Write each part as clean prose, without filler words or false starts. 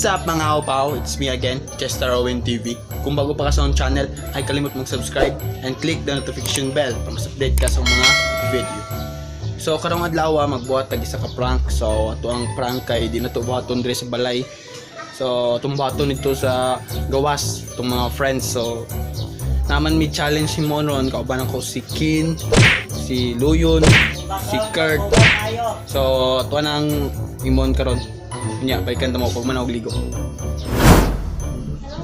What's up, mga upaw? It's me again, Chester Owen TV. Kung bago pa ka sa akong channel, ay kalimot mag-subscribe and click the notification bell para mas update ka sa mga video. So karong adlaw magbuhat tag isa ka prank. So ato ang prank kay di na to buhaton diri sa balay. So atong buhaton nito sa gawas itong mga friends. So naman may challenge mo ron, kauban ako si Kin, si Luyon, si Kurt. So ato nang imon karon. Unya balikan ta mo pag manahog ligo.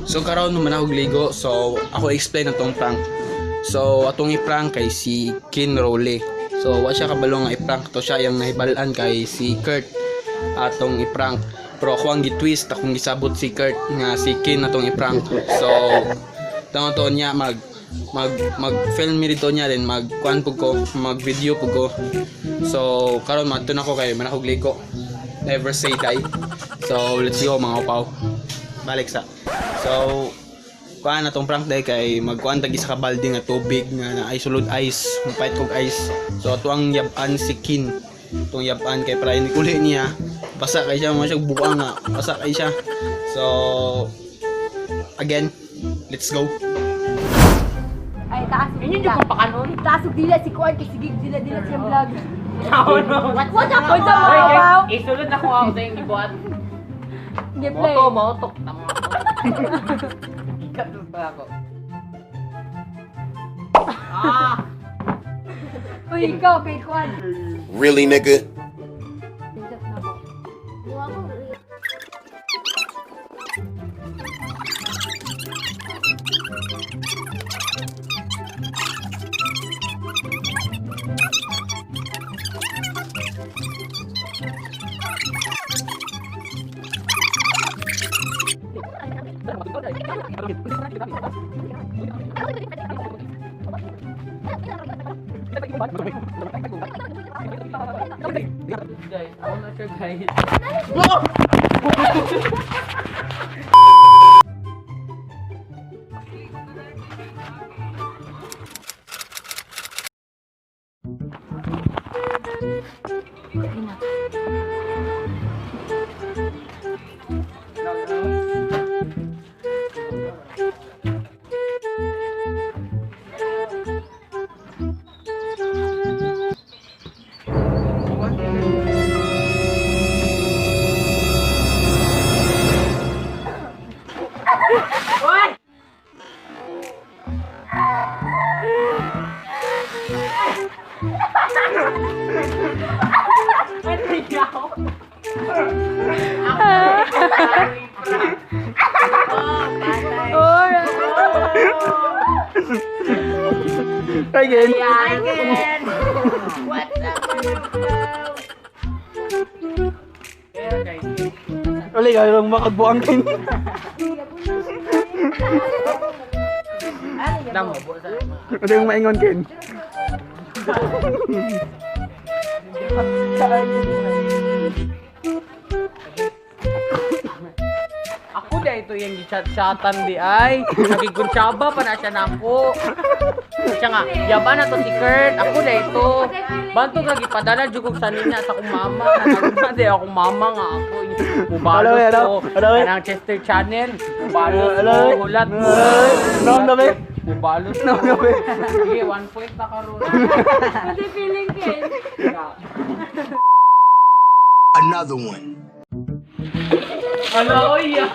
So karon manahog ligo, so ako explain atong prank. So atong i-prank kay si Kin Rowley. So wa siya kabalo nga i-prank to siya, yang nahibal-an kay si Kurt atong i-prank. Pero ako ang gitwist, akong gisabot si Kurt nga si Kin atong i-prank. So tango to niya mag mag mag film mi dito niya, then mag kuan pug ko, mag video pug ko. So karon madto na ko kay manahog ligo. Never say die. So let's go, mga upaw. Balik sa. So kuan na tong prank day kay magkuan tag isa ka balde nga tubig nga na ay sulod ice, mupait kog ice. So ato ang yab-an si Kin. Itong yab-an kay para ini uli niya. Basa kay siya, mga siya buang nga. Basa kay siya. So again, let's go. Ay, taas og Inyo dila. yung pakanon. Taas og dila si Kuan kay sige dila dila siyang vlog. Ako no. What's up? What's up, mga Hoy wow? guys, isulod na ko ako sa iyong ibuhat. Sige, play. Moto, moto. Tama ako. Ikat pa ako. Ah! Uy, ikaw kay Kuan. Really, nigga? Pindot na ko. Guys, ako na siya, guys. Ano yaw? Hi again. Kaya guys, Uli kayo lang makagbuang kin. damo po sa Ano yung maingon kin? Ako da ito yung gichat-chatan di ay. Nagiguntsaba pa na siya nako. Siya nga, yaba na to si Kurt. Ako da ito. Bantog lagi padala jud kog sanina sa akong mama. Naguna di akong mama nga ako. Mubalos Hello, hello. ko. Hello. Kanang Chester Channel. Mubalos Hello. ko. Hulat ko. Noong gabi. Mubalos ko. Noong gabi. Sige, 1 point na karon. Ano feeling Ken? Another one. Ala, oy. Ah.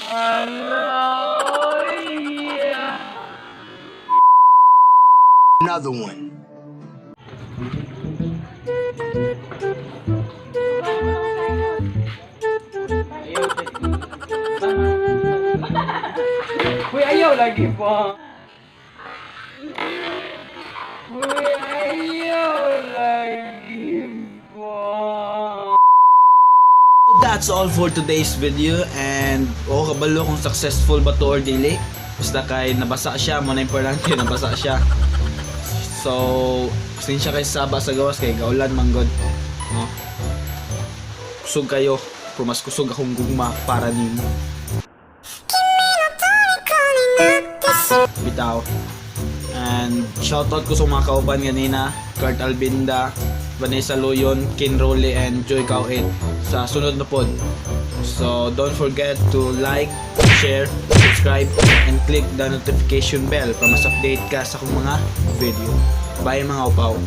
Ala, oy. Ah. Another one. Uy, ayaw lagi po. Uy, ayaw lagi po. That's all for today's video and oh, kabalo kung successful ba to or dili. Basta kay nabasa siya, mo na importante nabasa siya. So, pasensya kay saba sa gawas kay gaulan man god. No? Kusog kayo, pero mas kusog akong gugma para nimo. Bitaw. And shoutout ko sa mga kauban ganina, Kurt Albinda, Vanessa Luyon, Ken Rowley, and Joy Cauit sa sunod na pod. So don't forget to like, share, subscribe, and click the notification bell para mas update ka sa akong mga video. Bye, mga upaw!